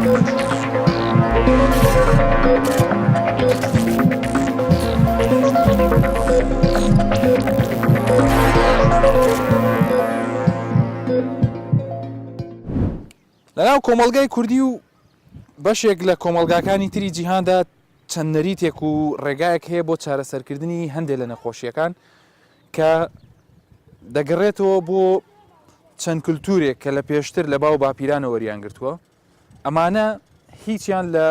لەناو کۆمەڵگای کوردی و بەشێک لە کۆمەڵگاکانی تری جیهاندا چەند نەریتێک و ڕێگایەک هەیە بۆ چارەسەرکردنی هەندێک لە نەخۆشیەکان کە دەگەڕێتەوە بۆ چەند کللتورێک کە لە پێشتر لە باو باپیرانەوە وەریان گرتووە ئەمانە هیچیان لە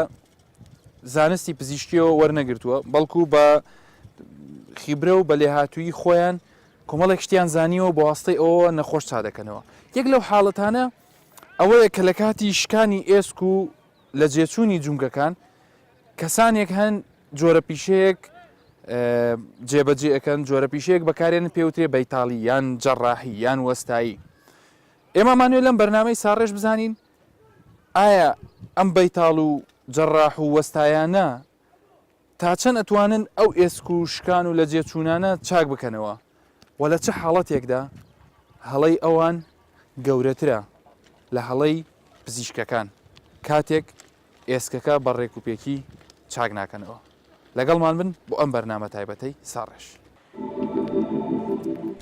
زانستی پزیشکیەوە وەرنەگرتووە بەڵکو بە خیبرە و بە لێهاتوویی خۆیان کۆمەڵێک شتیان زانیوە بە واستەی ئەوە نەخۆش چا دەکەنەوە یەک لەو حاڵەتانە ئەوەیە کە لە کاتی شکانی ئێسک و لە جێچوونی جومگەکان کەسانێک هەن جۆرە پیشەیەک جێبەجێ ئەکەن جۆرە پیشەیەک بەکارێن پێوترێ بەیتاڵی یان جەڕاحی یان وەستایی ئێمە مانوێ لەم بەرنامەی ساڕێژ بزانین ئایا ئەم بەیتاڵ و جەڕاح و وەستایانە تا چەند ئەتوانن ئەو ئێسک و شکان و لەجێچوونانە چاک بکەنەوە و لە چ حاڵەتێکدا هەڵەی ئەوان گەورەترە لە هەڵەی پزیشکەکان کاتێک ئێسکەکە بە ڕێکوپێکی چاک ناکەنەوە. لەگەڵمان بن بۆ ئەم بەرنامە تایبەتەی ساڕێژ.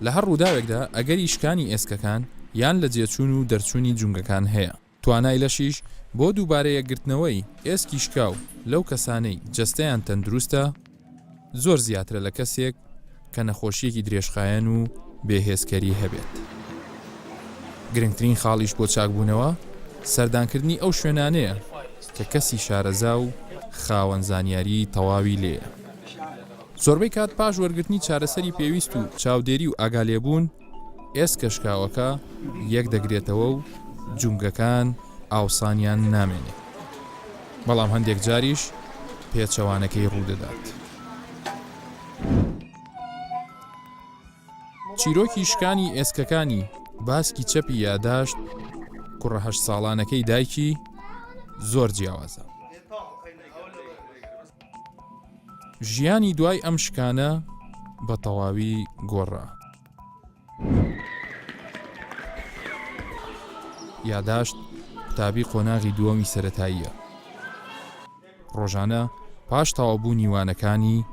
لە هەر ڕووداوێکدا ئەگەری شکانی ئێسکەکان یان لەجێچوون و دەرچوونی جومگەکان هەیە. توانای لەشیش بۆ دووبارە یەکگرتنەوەی ئێسکی شکاو لەو کەسانەی جەستەیان تەندروستە زۆر زیاترە لە کەسێک کە نەخۆشییەکی درێژخایەن و بێهێزکەری هەبێت. گرنگترین خاڵیش بۆ چاکبوونەوە سەردانکردنی ئەو شوێنانەیە کە کەسی شارەزا و خاوەن زانیاریی تەواوی لێیە. زۆربەی کات پاش وەرگرتنی چارەسەری پێویست و چاودێری و ئاگالێبوون، ئێسکە شکاوەکە یەک دەگرێتەوە و جومگەکان ئاوسانیان نامێنێ. بەڵام هەندێک جاریش پێچەوانەکەی ڕوودەدات. چیرۆکی شکانی ئێسکەکانی باسکی چەپی یاداشت کوڕە هەشت ساڵانەکەی دایکی زۆر جیاوازە. ژیانی دوای ئەم شکانە بە تەواوی گۆڕا. یاداشت قوتابی قۆناغی دووەمی سەرەتاییە. ڕۆژانە پاش تەواوبوونی وانەکانی،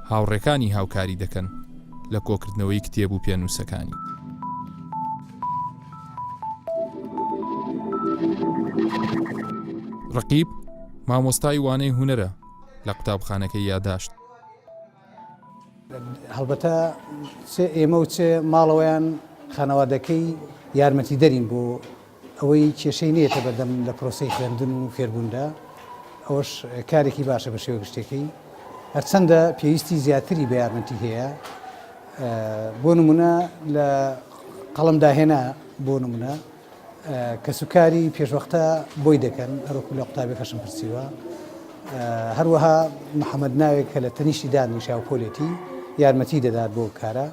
هاوڕێکانی هاوکاری دەکەن لە کۆکردنەوەی کتێب و پێنووسەکانی. ڕەقیب مامۆستای وانەی هونەرە لە قوتابخانەکەی یاداشت. هەڵبەتە چ ئێمە و چ ماڵەوەیان خانەوادەکەی یارمەتیدەرین بۆ ئەوەی کێشەی نەیەتە بەردەم لە پرۆسەی خوێندن و فێربووندا، ئەوەش کارێکی باشە بە شێوە گشتیەکەی، هەرچەندە پێویستی زیاتری بە یارمەتی هەیە، بۆ نمونە لە قەڵەم داهێنا بۆ نمونە کەسوکاری پێشوەختە بۆی دەکەن هەروەکو لە قوتابیەکەشم پرسیوە هەروەها محەممەد ناوێک کە لە تەنیشتی دادنیشا و پۆلێتی یارمەتی دەدات بۆ کارە.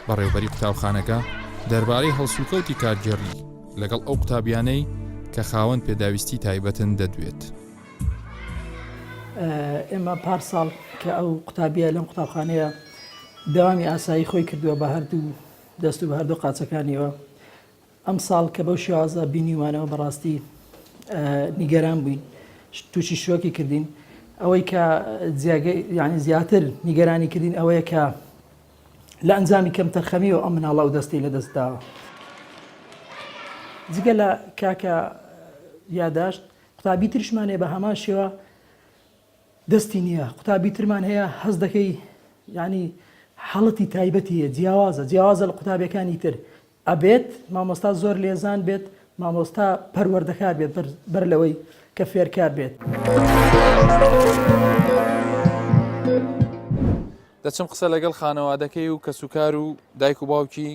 بەڕێوبەری قوتابخانەکە دەربارەی هەڵسوکەوتی کارگێڕی لەگەڵ ئەو قوتابیانەی کە خاوەن پێداویستی تایبەتن دەدوێت. ئێمە پار ساڵ کە ئەو قوتابیە لەم قوتابخانەیە دەوامی ئاسایی خۆی کردووە بە هەردوو دەست و بە هەردوو قاچەکانیەوە ئەم ساڵ کە بەو شێوازە بینیومانەوە بەڕاستی نیگەران بووین تووشی شۆکی کردین ئەوەی کە یعنی زیاتر نیگەرانی کردین ئەوەیە کە لە ئەنجامی کەمتەرخەمیەوە ئەم مناڵە ئەو دەستەی لەدەست داوە. جگە لە کاکە یاداشت قوتابی تریشمان هەیە بە هەمان شێوە دەستی نییە قوتابی ترمان هەیە هەست دەکەی یعنی حاڵەتی تایبەتی هەیە جیاوازە جیاوازە لە قوتابیەکانی تر ئەبێت مامۆستا زۆر لێزان بێت مامۆستا پەروەردەکار بێت بەر لەوەی کە فێرکار بێت. دەچم قسە لەگەڵ خانەوادەکەی و کەسوکار و دایک و باوکی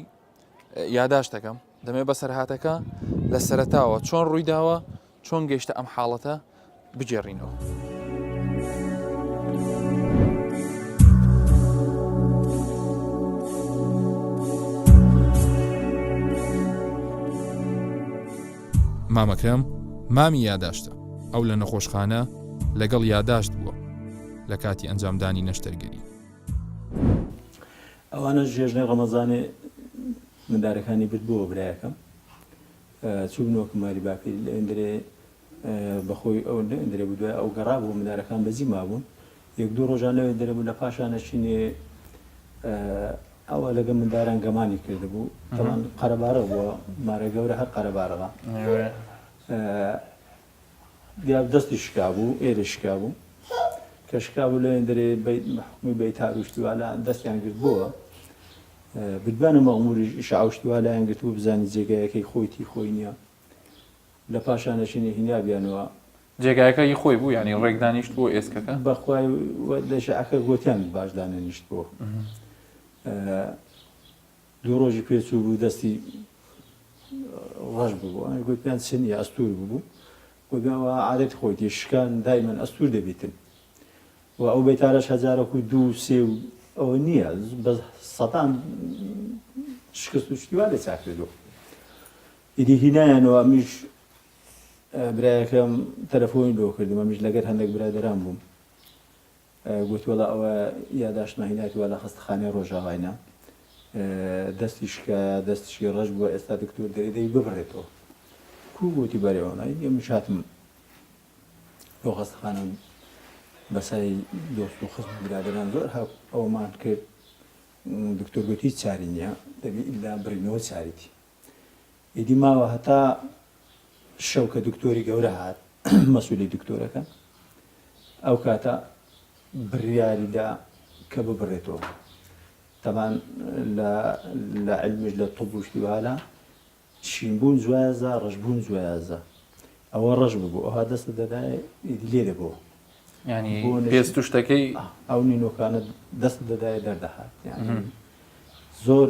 یاداشت دەکەم دەمێ بەسەرهاتەکە لە سەرەتاوە چۆن ڕوویداوە چۆن گەیشتە ئەم حاڵەتە بگێڕینەوە. مامەکرم مامی یاداشتە ئەو لە نەخۆشخانە لەگەڵ یاداشت بووە. لە کاتی ئەنجامدانی نەشتەرگەری. ئەوانەش جێژنەی ڕەمەزانێ مندارەکانی برد بۆ برایەکەم چووبنەوە کماری باپیری لە ئێندرێ بەخۆی ئەو لە ئێندرێ بوو دوای ئەو گەڕا بوو مندارەکان بەجی مابوون یەک دوو ڕۆژان لەوێ دەرێ بوو لە پاشانە چینێ ئەوە لەگە منداران گەمانی کردبوو تەمان قەرەبارغ بووە مارە گەورە هەر قەرەبارغە دیار دەستی شکابوو ئێرە شکابوو کە شکابوو لەوێن دەرێ حکومی بەیتار و شتی وا لە دەستیان گرت بووە بردبانە مەغموریش ئیشعا و شتی وا لایان گرتبوو بزانی جێگایەکەی خۆیتی خۆی نییە لە پاشانەشینی هینابیانەوە جێگایەکە ی خۆی بوو یانی ڕێک دانیشت بۆ ئێسکەکە؟ بەخوای لە شعەکە گۆتیان باش دانەنیشت بۆ دوو ڕۆژی پێچوو بوو دەستی ڕەش ببوو ئەمەش گوتیان چ نییە ئەستوور ببوو گوتیان وا عادەتی خۆیتی شکان دایمەن ئەستوور دەبیتن و ئەو بەیتارەش هەزارەک و دوو سێ و ئەوە نییە بە سەدان شکست و شتی وا لێ چاک کردووە ئیدی هینایانەوە ئەمیش برایەکەم تەلەفۆنی لۆ کردم ئەمیش لەگەر هەندێک برادەران بووم گوتی وەڵا ئەوە یاداشتمان هینایتوە لە خەستەخانەی ڕۆژاواینا دەستی شکایە دەستشی ڕەش بووە ئێستا دکتۆر دەرێ دەی ببڕێتەوە کو گوتی بەرێ وەڵا ئەمیش هاتم بۆ خەستەخانە بەسای دۆست و خزم و برادەران زۆر هەپ ئەومان کرد دکتۆر گوتی هیچ چاری نییە دەبی ئیلا بڕینەوە چاریتی ئیدی ماوە هەتا شەو کە دکتۆری گەورە هات مەسولی دکتۆرەکە ئەو کاتە بڕیاری دا کە ببڕێتەوە تەبان لە لە علمیش لە طب و شتی وهالا شینبوون جوایەزە ڕەشبوون جوایەزە ئەوە ڕەش ببوو ئەوها دەستت دەدایە ئیدی لێ دەبۆ یعنی پێست و شتەکەی ئەو نینۆکانە دەستت دەدایە دەردەهات یعنی زۆر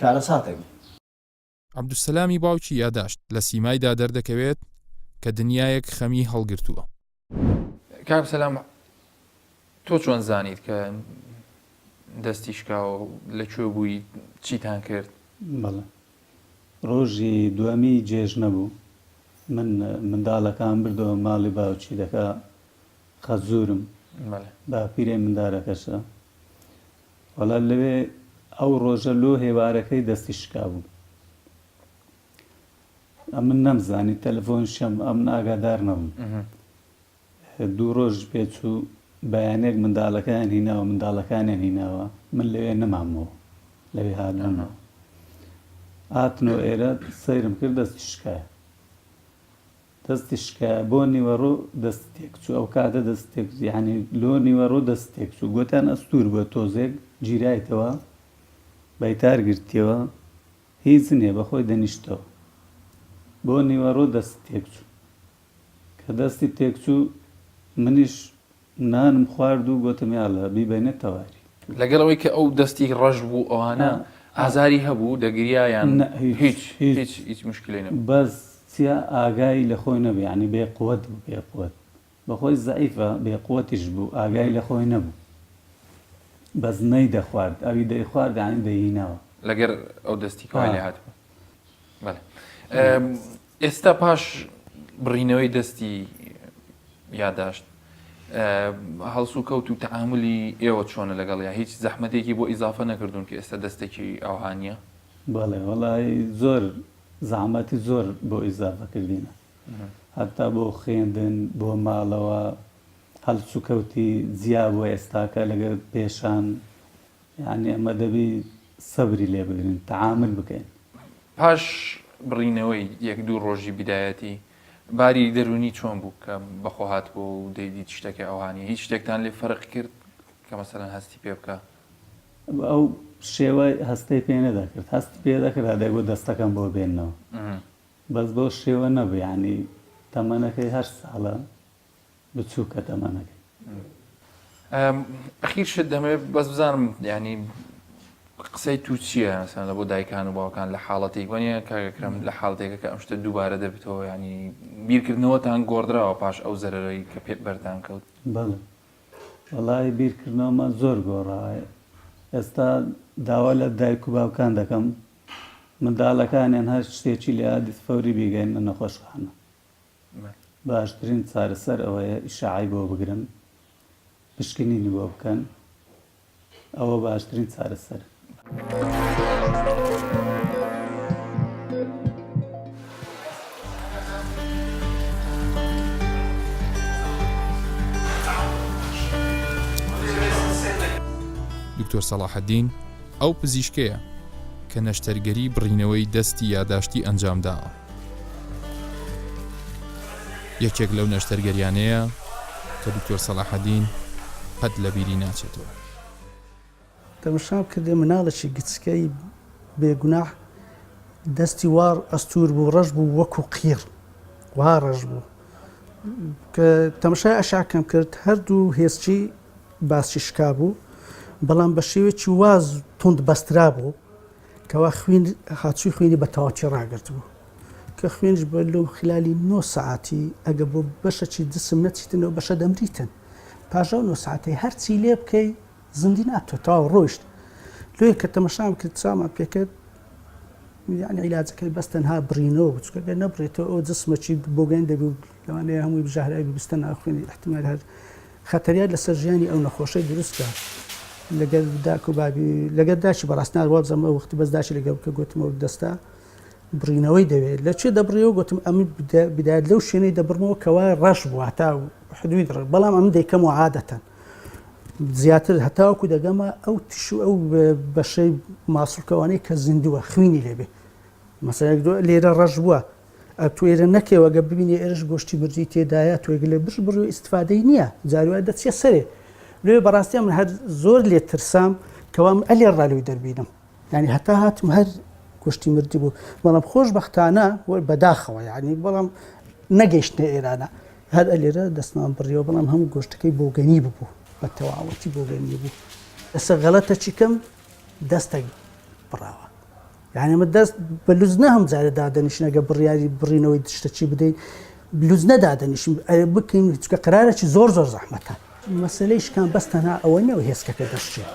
کارەساتێک بوو. عەبدولسەلامی باوکی یاداشت لە سیمایدا دەردەکەوێت کە دنیایەک خەمی هەڵگرتووە. کاک سەلام تۆ چۆن زانیت کە دەستی شکاوە و لە کوێ بووی چیتان کرد؟ بەڵێ ڕۆژی دووەمی جێژنە بوو من منداڵەکان بردەوە ماڵی باوکی دەکا خەزوورم باپیرەی مندارەکەشە وەڵا لەوێ ئەو ڕۆژە لۆ هێوارەکەی دەستی شکابوو ئەمن نەمزانی تەلەفۆنیشم ئەمن ئاگادار نەبووم دوو ڕۆژ پێچوو بەیانێک منداڵەکەیان هیناوە منداڵەکانیان هیناوە من لەوێ نەمامەوە لەوێ هاتبوومەوە هاتنەوە ئێرە سەیرم کرد دەستی شکایە دەستی شکایە بۆ نیوەڕۆ دەستی تێکچوو ئەو کاتە دەستی تێکچوو یانی لۆ نیوەڕۆ دەستی تێکچوو گۆتیان ئەستوور بووە تۆزێک گیرایتەوە بەیتار گرتیەوە هیچ نییە بەخۆی دەنیشتەوە بۆ نیوەڕۆ دەستی تێکچوو کە دەستی تێکچوو منیش نانم خوارد و گۆتم یاڵا بیبەینە تەواری. لەگەڵ ئەوەی کە ئەو دەستی ڕەش بوو ئەوانە ئازاری هەبوو دەگریا یان نە هیچ هیچ هیچ هیچ موشکیلەی نەبوو. بەس چیا ئاگای لە خۆی نەبوو یانی بێ قوەت بوو بێ قوەت بەخۆی زەعیفە بێ قوەتیش بوو ئاگای لە خۆی نەبوو بەس نەیدەخوارد ئەوی دەیخوارد یانی دەیهیناوە. لەگەر ئەو دەستی کە وای لێ هاتبوو. بەڵێ ئێستا پاش بڕینەوەی دەستی یاداشت هەڵسوکەوت و تەعاملی ئێوە چۆنە لەگەڵ یا هیچ زەحمەتێکی بۆ ئیزافە نەکردوون کە ئێستا دەستێکی ئەوها نییە؟ بەڵێ وەڵی زۆر زەحمەتی زۆر بۆ ئیزافە کردینە هەتا بۆ خوێندن بۆ ماڵەوە هەڵسوکەوتی جیا بۆ ئێستاکە لەگەر پێشان یانی ئەمە دەبی سەبری لێ بگرین تەعامل بکەین. پاش بڕینەوەی یەک دوو ڕۆژی بیدایەتی باری دەروونی چۆن بوو کە بەخۆ هاتبوو و دەیدیت شتەکە ئەوها نیە هیچ شتێکتان لێ فەرق کرد کە مەسەلەن هەستی پێ بکا؟ ئەو شێوە هەستەی پێ نەدەکرد هەستی پێ دەکرد دەیگوت دەستەکەم بۆ بێنەوە بەس بەو شێوە نەبوو یانی تەمەنەکەی هەشت ساڵە بچووکە تەمەنەکەی. ئەخیر شت دەمەوێت بەس بزانم ینی قسەی تو چییە مەسەلەن لە بۆ دایکان و باوکان لە حاڵەتێک وانە کاکەکرم لە حاڵتێکە کە ئەم شتە دووبارە دەبێتەوە ینی بیرکردنەوەتان گۆڕدراوە پاش ئەو زەرەرەی کە پێ بەردان کەوت بەڵێ وەڵی بیرکردنەوەمان زۆر گۆڕاوە ئێستا داوا لە دایک و باوکان دەکەم منداڵەکانیان هەر شتێکی لێ هات فەوری بیگەینە نەخۆشخانە باشترین چارەسەر ئەوەیە ئیشاعەی بۆ بگرن. پشکنینی بۆ بکەن ئەوە باشترین چارەسەرە. دکتۆر سەڵاحەدین ئەو پزیشکەیە کە نەشتەرگەری بڕینەوەی دەستی یاداشتی ئەنجامداوە. یەکێک لەو نەشتەرگەریانەیە کە دکتۆر سەلاحەدین قەت لەبیری ناچێتەوە. تەمەشام کردێ مناڵێکی گچکەی بێ گوناح دەستی وا ئەستوور بوو ڕەش بوو وەکو قیڕ وا ڕەش بوو کە تەمەشای ئەشعەکەم کرد هەردوو هێزچی باسچی شکا بوو بەڵام بە شێوەیەکی وا توند بەسترا بوو کەوا خوین هاتچووی خوینی بە تەواوەتی ڕاگرتبوو کە خوێنیش بە لۆ خلالی نۆ سەعاتی ئەگە بۆ بەشەکی جسم نەچیتنەوە بەشە دەمریتن پاش ئەو نۆ سەعاتەی هەرچی لێ بکەی زیندی نابتەوە تەواو ڕۆیشت لۆیە کە تەمەشام کرد چاومان پێکرد یعنی عیلاجەکەی بەس تەنها بڕینەوە بوو چونکە گەر نەبڕێتەوە ئەو جسمەکی بۆگەن دەبی و لەوانەیە هەمووی بژەهراوی ببستە ناو خوێنی احتمال هەر خەتەریات لەسەر ژیانی ئەو نەخۆشەی دروست کا لەگەر داک و بابی لەگەر داکی بەڕاست نار وابزانم ئەو وەختی بەس داکی لەگەڵ کە گوتم ئەو دەستە بڕینەوەی دەوێت لە چێ دەبڕیەوە گوتم ئەم بدایەت لەو شوێنەی دەبڕمەوە کەوا ڕەش بوو هەتا حدوید ڕەش بەڵام ئەم دەیکەم و عادەتەن زیاتر هەتاوەکو دەگەمە ئەو تش و ئەو بەشەی ماسوڵکەوانەی کە زیندووە خوینی لێبێ مەسەلەن لێرە ڕەش بووە ئەتو ئێرە نەکەی وەگە ببینی ئێرەش گۆشتی مردوی تێدایە تۆ گلێ بش بڕی و ئیستفادەی نییە جاری وایە دەچیە سەرێ لێ بەڕاستی من هەر زۆر لێ ترسام کەوا من ئەلێ ڕالوی دەربینم یعنی هەتا هاتم هەر گۆشتی مردی بوو بەڵام خۆشبەختانە بەداخەوە یعنی بەڵام نەگەیشتنە ئێرانە هەر ئەلێرە دەستمان بڕیەوە بەڵام هەموو گۆشتەکەی بۆگەنی ببوو بە تەواوەتی بۆگەنی بوو ئەسە غەڵەتە چیکەم دەستێک بڕاوە یانی ئەمە دەست بە لوجنە هەم جارێ دادەنیشن ئەگەر بڕیاری بڕینەوەی شتەکی بدەین لوجنە دادەنیشن ئەرێ بکەین چونکە قەرارێکی زۆر زۆر زەحمەتە. مەسەلەی شکان بەس تەنها ئەوە نییە و هێسکەکە دەشکێ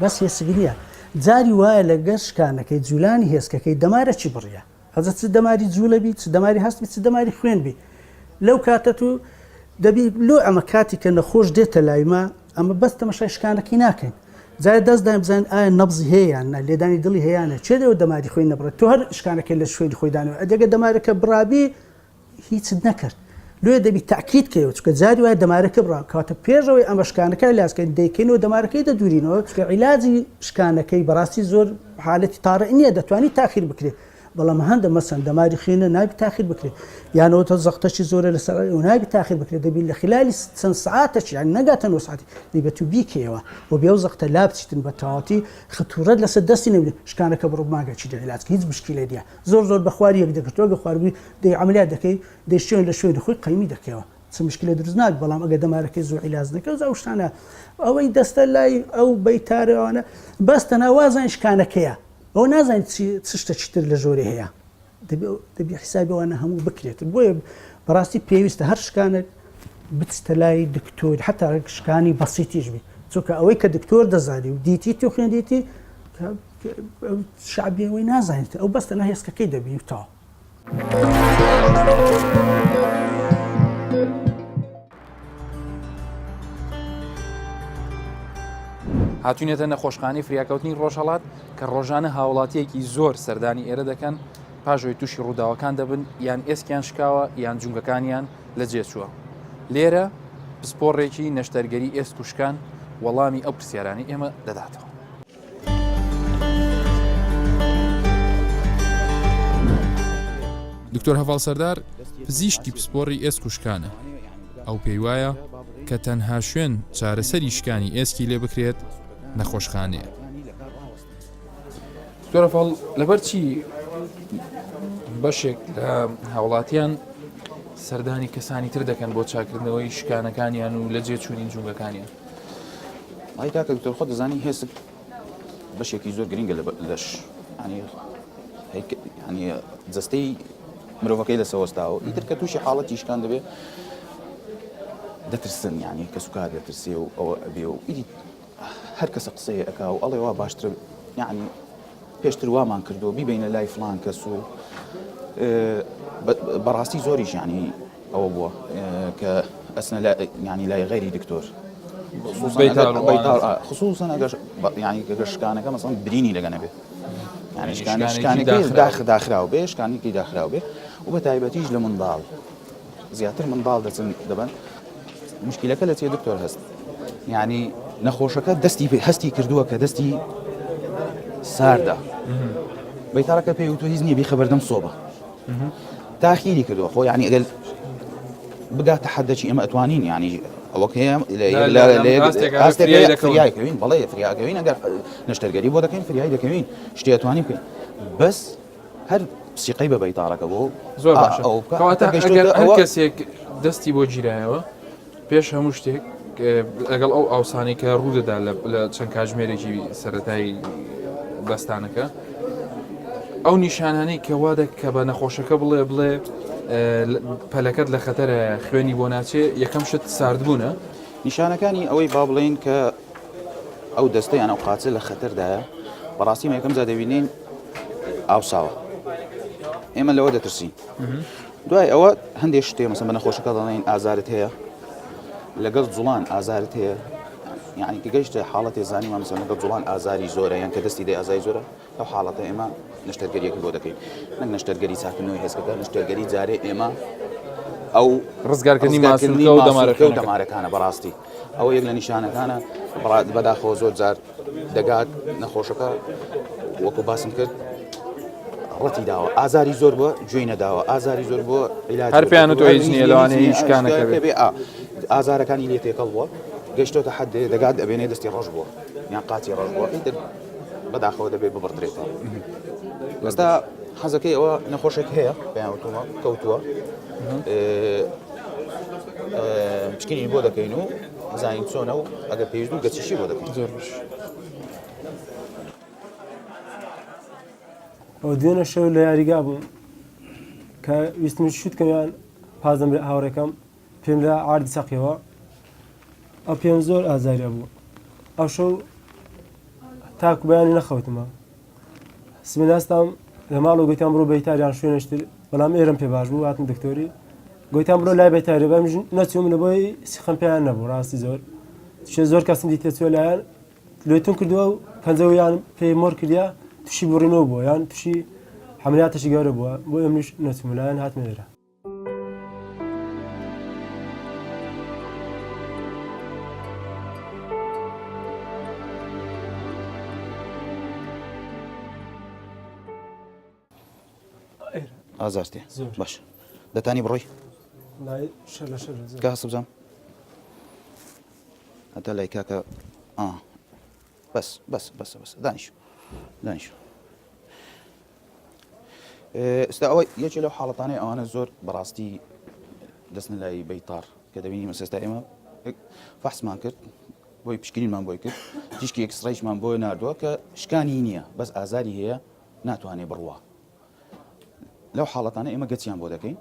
بەس هێسک نییە جاری وایە لەگەر شکانەکەی جولانی هێسکەکەی دەمارەکی بڕیە ئەجا چ دەماری جوولە بی چ دەماری هەست بی چ دەماری خوێن بی لەو کاتە تو دەبی لۆ ئەمە کاتی کە نەخۆش دێتە لای مە ئەمە بەس تەمەشای شکانەکەی ناکەین جای دەست داین بزانین ئایا نەبزی هەیە یان نا لێدانی دڵی هەیە یان نا کێ دەوە دەماری خۆی نەبڕێت تۆ هەر شکانەکەی لە شوێنی خۆی دانەوە ئەدەگە دەمارەکە بڕابی هیچت نەکرد لۆیە دەبی تاکید کەیەوە چونکە جاری وایە دەمارەکە بڕا کەواتە پێش ئەوەی ئەمە شکانەکە عیلاج کەین دەیکەینەوە دەمارەکەی دەدورینەوە چونکە عیلاجی شکانەکەی بەڕاستی زۆر حالەتی تارئ نییە دەتوانی تاخیر بکرێت بەڵام هەندە مەسەن دەماری خوێنە نابی تاخیر بکرێت یانەوە تە زەختەکی زۆرە لەسەر و نابی تاخیر بکرێت دەبی لە خلالی چەند سعاتەکی یان نەگاتە نۆ ساعتی دەبێت و بیکەیەوە و بێ و زەختە لا بچیتن بە تەواوەتی خطورەت لەسەر دەستی نەبێت شکانەکە بڕۆ مانگەکی دە عیلاج هیچ مشکلە نییە زۆر زۆر بە خواری یەک دەگرتەوە گە خواربووی دەی عەمەلیات دەکەی دەی شوێن لە شوێنی خۆی قەیمی دەکەیەوە چ مشکلە دروست نابێت بەڵام ئەگەر دەمارەکەی زوو عیلاج نەکەی ئەو شتانە ئەوەی دەستە لای ئەو بەیتارەوانە بەس تەنها وازانین شکانەکەیە ئەوە نازانین چی چ شتێکی تر لە ژۆرێ هەیە دەبی حیسابی ئەوانە هەموو بکرێت بۆیە بەڕاستی پێویستە هەر شکانێک بچتە لای دکتۆر حتا شکانی بەسیتیش بی چونکە ئەوەی کە دکتۆر دەزانی و دیتی تو خوێندیتی شەعبی ئەوەی نازانێت ئەو بەس تەنها هێسکەکەی دەبینی و تەواو. هاتوینەتە نەخۆشخانەی فریاکەوتنی ڕۆژهەڵات کە ڕۆژانە هاوڵاتیەکی زۆر سەردانی ئێرە دەکەن پاش ئەوەی تووشی ڕووداوەکان دەبن یان ئێسکیان شکاوە یان جونگەکانیان لە جێ چووە لێرە پسپۆڕێکی نەشتەرگەری ئێسک و شکان وەڵامی ئەو پرسیارانەی ئێمە دەداتەوە. دکتۆر هەڤاڵ سەردار پزیشکی پسپۆڕی ئێسک و شکانە، ئەو پێی وایە کە تەنها شوێن چارەسەری شکانی ئێسکی لێ بکرێت نەخۆشخانەیە. دکتۆر هەڤاڵ لەبەر چی بەشێک لە هاوڵاتیان سەردانی کەسانی تر دەکەن بۆ چاکردنەوەی شکانەکانیان و لە جێچوونی جومگەکانیان؟ ئای کاکە دکتۆر خۆت دەزانی هێسک بەشێکی زۆر گرنگە لە لەش ینی جەستەی مرۆڤەکەی لەسە وەستاوە ئیتر کە تووشی حاڵەتی شکان دەبێ دەترسن یعنی کەسوکار دەترسێ و ئەوە ئەبێ و ئیدی هەر کەسە قسەیە ئەکا و ئەڵێ وا باشترە یعنی پێشتر وامان کردو بیبینە لای فلان کەس و بەڕاستی زۆریش یعنی ئەوە بووە کە ئەسنە ینی لای غەیری دکتۆر. خصوصا ئەگەر یعنی ئەگەر شکانەکە مەسەڵەن برینی لەگە نەبێت یعنی شکانەکەی داخ داخراو بێ شکانێکی داخراو بێ و بە تایبەتیش لە منداڵ زیاتر منداڵ دەچن دەبن مشکلەکە لە چیە دکتۆر هەست یعنی نەخۆشەکە دەستی هەستی کردووە کە دەستی ساردە بەیتارەکە پێی وتووە هیچ نییە بیخە بەردەم سۆبە تاخیری کردووە خۆ یعنی ئەگەر بگاتە حەدەکی ئێمە ئەتوانین یعنی ئەوە هەیە فریایکەوین بەڵێ فریاکەوین ئەگەر نەشتەرگەری بۆ دەکەین فریای دەکەوین شتێ ئەتوانین بکەین بەس هەر سیقەی بە بەیتارەکە بۆ زۆر باشە کەواتە ئەگەر هەر کەسێک دەستی بۆ گیرایەوە پێش هەموو شتێک لەگەڵ ئەو ئاوسانەی کە ڕوودەدا لە چەند کاژمێرێکی سەتایی بەستانەکە ئەو نیشانانەی کە وا کە بە نەخۆشەکە بڵێ بڵێ پەلەکەت لە خەتەرە خوێنی بۆ ناچێ یەکەم شت ساردبوونە نیشانەکانی ئەوەی با بڵێین کە ئەو دەستە یان ئەو قاچە لە خەتەردایە بەڕاستی مە یەکەم جار دەبینین ئاوساوە ئێمە لەوە دەترسین دوای ئەوە هەندێک شتێ مەسە بە نەخۆشەکە دەڵێن ئازارت هەیە لەگەڵ جوڵان ئازارت هەیە یعنی کە گەیشتە حاڵەتی زانی مامەسە لەگەڵ جوڵان ئازاری زۆرە یان کە دەستی دەی ئازاری زۆرە ئەو حاڵەتە ئێمە نەشتەرگەریەکی بۆ دەکەین نەک نەشتەرگەری چاکردنەوەی هێزکەکە نەشتەرگەری جارێ ئێمە ئەو ڕزگارکردنی ماسولکە و دەمارەکە و دەمارەکانە بەڕاستی ئەوە یەک لە نیشانەکانە بەداخەوە زۆر جار دەگات نەخۆشەکە وەکو باسم کرد ڕەتی داوە ئازاری زۆر بووە گوێی نەداوە ئازاری زۆر بووە هەر پێیان تۆ هیچ نییە لەوانەیە هیچ شکانەکە بێ ئازارەکانی لێ تێکەڵ بووە گەشتۆتە حەدێ دەگات ئەبێنێ دەستی ڕەش بووە یان قاچی ڕەش بووە ئیتر بەداخەوە دەبێت ببڕدرێتەوە ئێستا حەزەکەی ئەوە نەخۆشێک هەیە پێیان وتومە کەوتووە پشکنینی بۆ دەکەین و بزانین چۆنە و ئەگەر پێویست بوو گەچیشی بۆ دەکەین زۆر باش. ئەو دوێنێ شەو لە یاریگا بووم کە ویستم شوت کەم یان پازم هاوڕێکەم پێم لە عاردی چەقیەوە ئەو پێم زۆر ئازاری بوو ئەو شەو تاکو بەیانی نەخەوتمە سبێ هەستام لە ماڵەوە گوتیان بڕۆ بەیتاریان شوێنشتر بەڵام ئێرم پێ باش بوو هاتم دکتۆری گوتیان بڕۆ لای بەیتاری بەم نەچووم لە بۆی سیخەم پێیان نەبوو ڕاستی زۆر شێ زۆر کەسم دیتە چوە لایەن لێتون کردووە و پەنجەوەیان پێی مۆر کردیا تووشی بڕینەوە بووە یان تووشی حملیاتێکی گەورە بووە بۆ ئەمنیش نەچووم لایەن هاتمە ئێرە. ئازار تێ باش دەتانی بڕۆی کە هەست بزانم هەتا لای کاکە بەس بەس بەس بەس دانیش دانیش ئێستا ئەوە یەکێ لەو حاڵەتانەی ئەوانە زۆر بەڕاستی دەستن لای بەیتار کە دەبینی مەسەستا ئێمە فەحسمان کرد بۆی پشکنینمان بۆی کرد تیشکی ئێکسڕەیشمان بۆ ناردووە کە شکانی نییە بەس ئازاری هەیە ناتوانێت بڕوا لەو حاڵەتانە ئێمە گەچیان بۆ دەکەین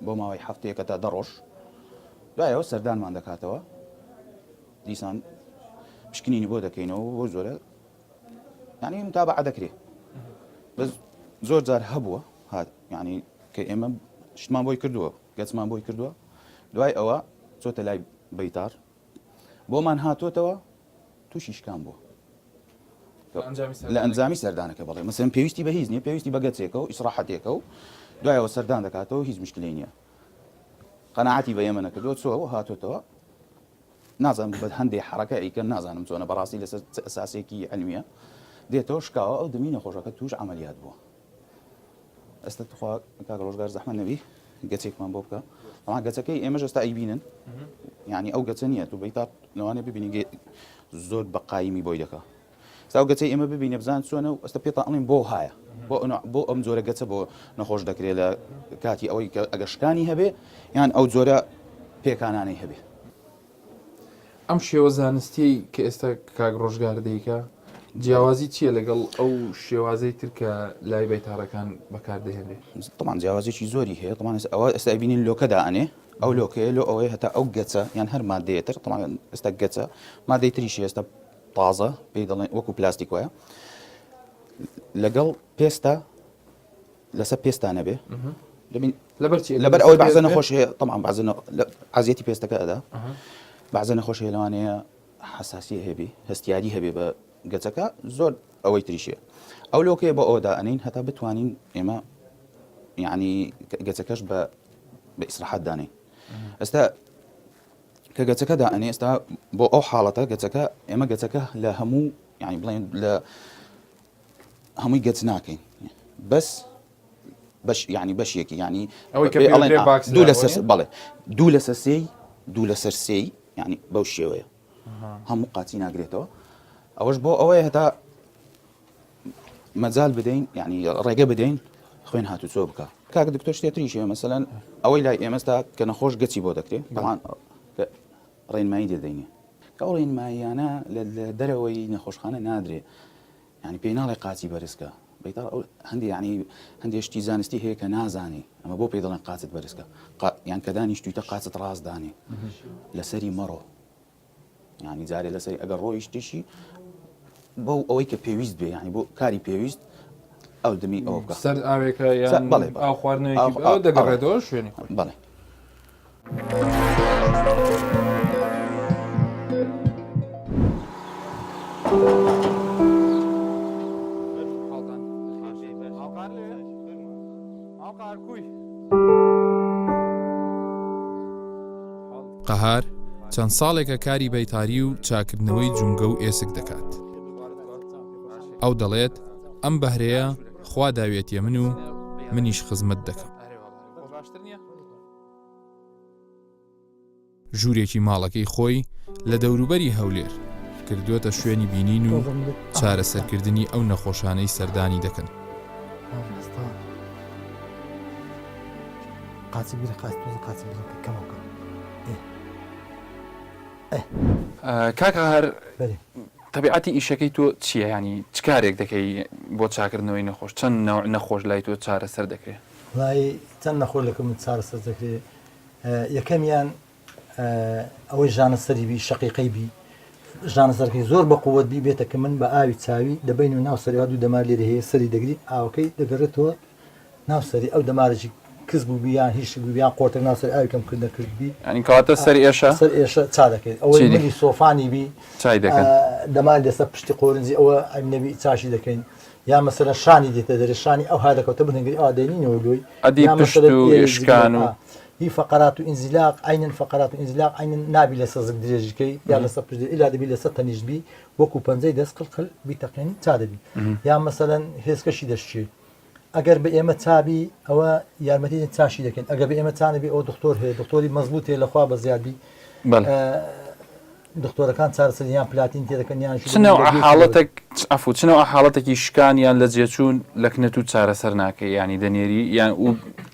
بۆ ماوەی هەفتەیەکە تا دە ڕۆژ دوایەوە سەردانمان دەکاتەوە دیسان پشکنینی بۆ دەکەینەوە بۆ زۆرە یعنی متابعە دەکرێ بەس زۆر جار هەبووە هات یعنی کە ئێمە شتمان بۆی کردووە گەچمان بۆی کردووە دوای ئەوە چۆتە لای بەیتار بۆمان هاتۆتەوە تووشی شکان بووە لە ئەنجامی سەردانەکە بەڵێ مەسەن پێویستی بە هیچ نییە پێویستی بە گەچێکە و ئیسراحەتێکە و دوایەوە سەردان دەکاتەوە هیچ مشکلی نییە قەناعەتی بە ئێمە نەکردووە چۆوە هاتۆتەوە نازانم بە هەندێ حەڕەکە ئەیکەن نازانم چۆنە بەڕاستی لەسەر چ ئەساسێکی عیلمیە دێتەوە شکاوە ئەو دەمی نەخۆشەکە توش عەمەلیات بووە ئێستا تخوا کاک ڕۆژگار زەحمەت نەبی گەچێکمان بۆ بکە ئەما گەچەکەی ئێمەش ئێستا ئەیبینن یعنی ئەو گەچە نییە تو بەیتا لەوانەیە ببینی زۆر بە قایمی بۆی دەکا ئێستا ئەو گەچەی ئێمە ببینە بزان چۆنە و ئێستا پێتان ئەڵێن بۆ هایە بۆ بۆ ئەم جۆرە گەچە بۆ نەخۆش دەکرێت لە کاتی ئەوەی کە ئەگە شکانی هەبێ یان ئەو جۆرە پێکانانەی هەبێ. ئەم شێوە زانستیەی کە ئێستا کاک ڕۆژگار دەیکا جیاوازی چییە لەگەڵ ئەو شێوازەی تر کە لای بەیتارەکان بەکاردەهێنرێ؟ تەبعەن جیاوازیەکی زۆری هەیە تەبعەن ئێستا ئەوە ئێستا ئەبینین لۆکە دائەنێ ئەو لۆکەیە لۆ ئەوەیە هەتا ئەو گەچە یان هەر مادەیە تر تەبعەن ئێستا گەچە مادەی تریش ئێستا تازە پێی دەڵێن وەکو پلاستیک وایە لەگەڵ پێستا لەسەر پێستا نەبێ لەبەر ئەوەی بەعزە نەخۆش هەیە طبعا بەعزە عەزیەتی پێستەکە ئەدا. بەعزە نەخۆش هەیە لەوانەیە حەساسیە هەبی هەستیاری هەبێ بە گەچەکە زۆر ئەوەی تریشە ئەو لۆکەیە بۆ ئەوە دائەنین هەتا بتوانین ئێمە یعنی گەچەکەش بە بە ئیسراحەت دانین ئێستا کە گەچەکە دائەنێ ئێستا بۆ ئەو حاڵەتە گەچەکە ئێمە گەچەکە لە هەموو یعنی بڵێن لە هەمووی گەچ ناکەین بەس بەش یعنی بەشێکی یعنی ئەوەی کە پێ ئەڵێن باکس دوو لەسەر بەڵێ دوو لەسەر سێی دوو لەسەر سێی یعنی بەو شێوەیە هەموو قاچی ناگرێتەوە ئەوەش بۆ ئەوەیە هەتا مەجال بدەین یعنی ڕێگە بدەین خوێن هاتوچۆ بکە کاک دکتۆر شتێ تریش هەیە مەسەلەن ئەوەی لای ئێمەستا کە نەخۆش گەچی بۆ دەکرێت بەڵام ڕێنمایی دەدەینێ کە ئەو ڕێنماییانە لە دەرەوەی نەخۆشخانە نادرێ یعنی پێی ناڵێ قاچی بەرزکە بەیتار ئەو هەندی یعنی هەندێک شتی زانستی هەیە کە نازانی ئەمە بۆ پێی دەڵێن قاچت بەرزکە یان کە دانیشتویتە قاچت ڕاست دانێ لەسەری مەڕۆ یانی جارێ لەسەری ئەگەر ڕۆیشتیشی بەو ئەوەی کە پێویست بێ یانی بۆ کاری پێویست ئەو دەمی ئەوە بکە سەر ئاوێکە یان بەڵێ ئاو خواردنەوەیەکی ئەو دەگەڕێتەوە شوێنی خۆی بەڵێ. قەهار چەند ساڵێکە کاری بەیتاری و چاککردنەوەی جومگە و ئێسک دەکات. ئەو دەڵێت، ئەم بەهرەیە خوا داویەتیە من و منیش خزمەت دەکەم. ژوورێکی ماڵەکەی خۆی لە دەوروبەری هەولێر کردووەتە شوێنی بینین و چارەسەرکردنی ئەو نەخۆشانەی سەردانی دەکەن. کاک قەهار تەبیعەتی ئیشەکەی تۆ چییە؟ یانی چ کارێک دەکەی بۆ چاکردنەوەی نەخۆش؟ چەند نەوع نەخۆش لای تۆ چارەسەر دەکرێ؟ وەڵایی چەند نەخۆش لەکەم من چارەسەر دەکرێ یەکەمیان ئەوەی ژانە سەری بی شەقیقەی بی ژانە سەرەکەی زۆر بە قووەت بی بێتە کە من بە ئاوی چاوی دەبین و ناو سەری دوو دەمار لێرە هەیە سەری دەگری ئاوەکەی دەگەڕێتەوە ناو سەری ئەو دەمارێکی کز بوو بی یان هیچ بوو یان قۆتێک ناو سەری ئاوی کەم کرد نەکرد بی یانی کەواتە سەر ئێشە سەر ئێشە چا دەکەین ئەوەی ملی سۆفانی بی چای دەکەن دەمار لەسەر پشتی قۆرنجی ئەوە ئەمنەبی چاشی دەکەین یا مەسەلەن شانی دێتە دەرێ شانی ئەوها دەکەوتە بن هەنگری ئەوا دەینینەوە لۆی ئەدی یا پشت مەسەلەن و ئێرەی ئێشکان و زگمە هی فەقەرات و ئینزیلاق عەینەن فەقەرات و ئینزیلاق عەینەن نابی لەسەر زگ درێژی کەی یا لەسەر پشت درێژی ئیلا دەبی لەسەر تەنیشت بی وەکوو پەنجەی دەست قل قل بیتەقێنی چا دەبی یا مەسەلەن هێزکەشی دەشکێ ئەگەر بە ئێمە چابی ئەوە یارمەتی دەین چاشی دەکەین ئەگەر بە ئێمە چانەبی ئەوە دکتۆر هەیە دکتۆری مەزبوط هەیە لەخوا بە زیاد بی بەڵێ دکتۆرەکان چارەسەری یان پلاتین تێ دەکەن یان چ نەوعە حاڵەتێک عەفو چ نەوعە حاڵەتێکی شکان یان لە جێچوون لە کنەت و چارەسەر ناکەی یانی دەنێری یان و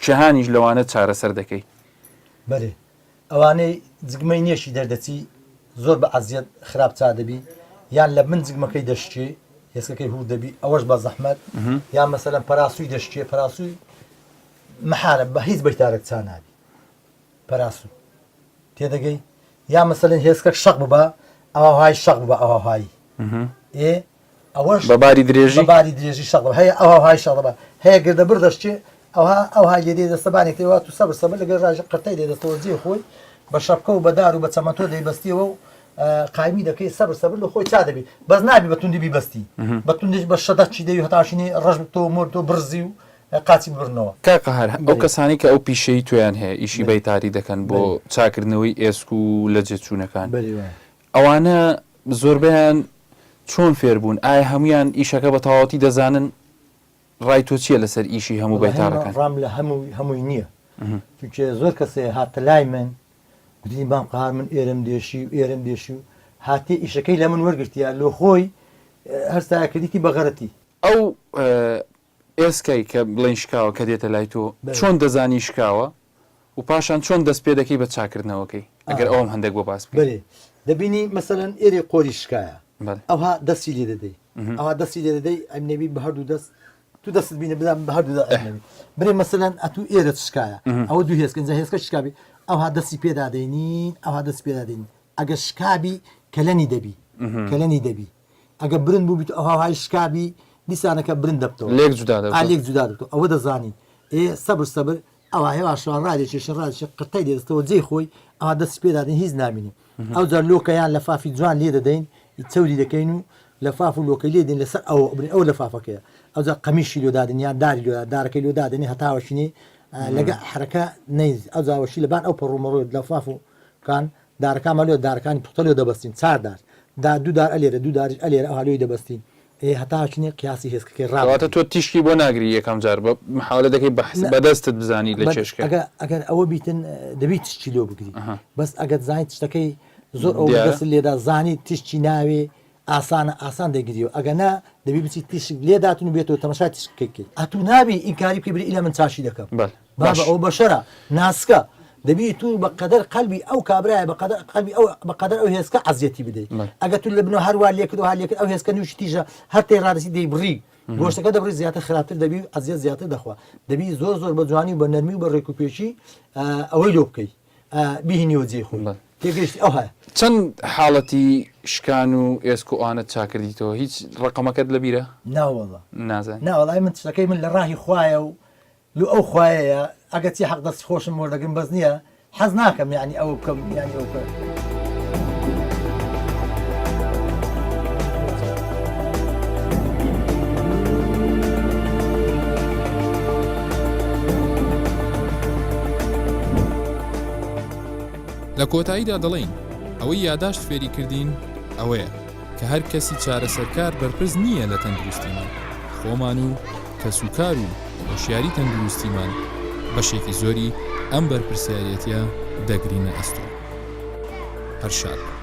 کێهانیش لەوانە چارەسەر دەکەی؟ بەرێ ئەوانەی جگمەی نێشی دەردەچی زۆر بە عەزیەت خراپ چا دەبی یان لە بن جگمەکەی دەشکێ هێسکەکەی هور دەبی ئەوەش بە زەحمەت یان مەسەلەن پەراسوی دەشکێ پەراسوی مەحالە بە هیچ بەیتارێک چا نابی پەراسو تێدەگەی یا مەسەلەن هێسکەک شەق ببا ئەوهای شەق ببا ئەوهایی ئێ ئەوەش بە باری درێژی بە باری درێژی شەق دەبا هەیە ئەوهای شەق دەبا هەیە گردە بر دەشکێ ئەوها ئەوها لێ دێ دەستەبانێک تێ وا تو سەبر سەبر لەگەڵ ڕاژە قرتەی لێ دەستەوە جێ خۆی بە شەپکە و بە دار و بە چەمەنتۆ دەیبەستیەوە و قایمی دەکەی سەبر سەبر لە خۆی چا دەبی بەس نابی بە توندی بیبەستی بە توندیش بە شەدە چی دەی هەتاشینی ڕەش تۆ مۆر تۆ بڕزی و قاچی ببرنەوە. کاک قەهار ئەو کەسانەی کە ئەو پیشەی تۆیان هەیە ئیشی بەیتاری دەکەن بۆ چاکردنەوەی ئێسک و لەجێچوونەکان ئەوانە زۆربەیان چۆن فێربوون ئایا هەموویان ئیشەکە بە تەواوەتی دەزانن ڕای تۆ چییە لەسەر ئیشی هەموو بەیتارەکان؟ ڕام لە هەمووی هەمووی نییە چونکە زۆر کەسێ هاتە لای من گوتی مام قەهار من ئێرەم دێشی و ئێرەم دێشی و هاتێ ئیشەکەی لە من وەرگرتیە لۆ خۆی هەرسایە کردیتی بە غەرەتی. ئەو ئێسکەی کە بڵێین شکاوە کە دێتە لای تۆ چۆن دەزانی شکاوە و پاشان چۆن دەست پێ دەکەی بە چاکردنەوەکەی ئەگەر ئەوەم هەندێک بۆ باس بکەی. بەرێ دەبینی مەسەلەن ئێرەی قۆری شکایە ئەوها دەستی لێ دەدەی ئەوها دەستی لێ دەدەی ئەمنەبی بە هەردوو دەست تو دەستت بینە بزان بە هەردوو دەست ئەمنەبی برێ مەسەلەن ئەتوو ئێرەت شکایە ئەوە دوو هێسکە ئینجا هێسکە شکابی ئەوها دەستی پێدا دەینین ئەوها دەستی پێدا دەینین ئەگەر شکابی کەلەنی دەبی کەلەنی دەبی ئەگە برند بووبیت ئەوها های شکابی دیسانەکە برند دەبتەوە لێک جودا دەبتەوە لێک جودا دەبتەوە ئەوە دەزانین ئێ سەبر سەبر ئەوە هێواش ڕادێکێشن ڕادێکێ قرتەی لێ دەستەوە جێی خۆی. ئەوا دەستی پێ دادەین هیچ نابینی ئەوجا لۆکە یان لەفافی جوان لێ دەدەین چەوری دەکەین و لەفاف و لۆکەی لێ دێن لەسەر ئەوە بڵێن ئەو لەفافەکەیە ئەوجا قەمیشی لۆ دادن یان داری لۆ دارەکەی لۆ دادەنێ هەتاوەشینێ لەگە حرەکە نەیز ئەوجا وەشی لەبان ئەو پەڕ و مەڕۆ لەفاف و کان دارەکانمان لۆ دارەکانی پوختە لۆ دەبەستین چار دار دا دوو دار ئەلێرە دوو داریش ئەلێرە ئەوها لۆی دەبەستین ئێ هەتا چنێ قیاسی هێسکەکەی کەواتە ڕابگری. تۆ تیشکی بۆ ناگری یەکەم جار بە محاولە دەکەی بە حس نا بە دەستت بزانی لە بەس چێشکە. ئەگەر ئەگەر ئەوە بیتن دەبی تیشکی لۆ بگری ئەها. بەس ئەگەر زانیت شتەکەی زۆر ئەوە بوو دیارە. دەستت لێدا زانیت تیشکی ناوێ ئاسانە ئاسان دەیگریەوە ئەگەر نا دەبی بچی تیشک لێداتن و بێتەوە تەمەشای تیشکەکەی بکەی ئەتوو نابی ئینکاری بکەی بری ئیلا من چاشی دەکەم بەلێ بابە باش. ئەوە بەشەرە ناسکە دەبی تو بە قەدەر قەلبی ئەو کابرایە بە قەدەر قەلبی ئەو بە قەدەر ئەو هێسکە عەزیەتی بدەی بەلێ. ئەگەر تو لە بنەوە هەر وا لێکرد و ها لێکرد ئەو هێسکە نووشی تیژە هەر تێی ڕادەستی دەیبڕی گۆشتەکە دەبڕی زیاتر خراپتر دەبی و عەزیەت زیاتر دەخوا دەبی زۆر زۆر بە جوانی و بە نەرمی و بە ڕێک و پێکی ئەوەی لۆ بکەی بیهینیەوە جێی خۆی بەلێ. تێگەیشتی ئەو هەیە. چەند حاڵەتی شکان و ئێسک و ئەوانەت چاکردیتەوە هیچ ڕەقەمەکەت لەبیرە؟ ناوەڵا نازانی. ناوەڵای من شتەکەی من لە ڕاهی خوایە و لۆ ئەو خوایەیە ئەگەر چی حەق دەستی خۆشم وەردەگرم بەس نییە حەز ناکەم یانی ئەوە بکەم یانی ئەو بکەم. لە کۆتاییدا دەڵێین ئەوەی یاداشت فێری کردین ئەوەیە کە هەر کەسی چارەسەرکار بەرپرس نییە لە تەندروستیمان، خۆمان و کەسوکار و هۆشیاری تەندروستیمان بەشێکی زۆری ئەم بەرپرسیاریەتیە دەگرینە ئەستۆ. هەر شاد بن.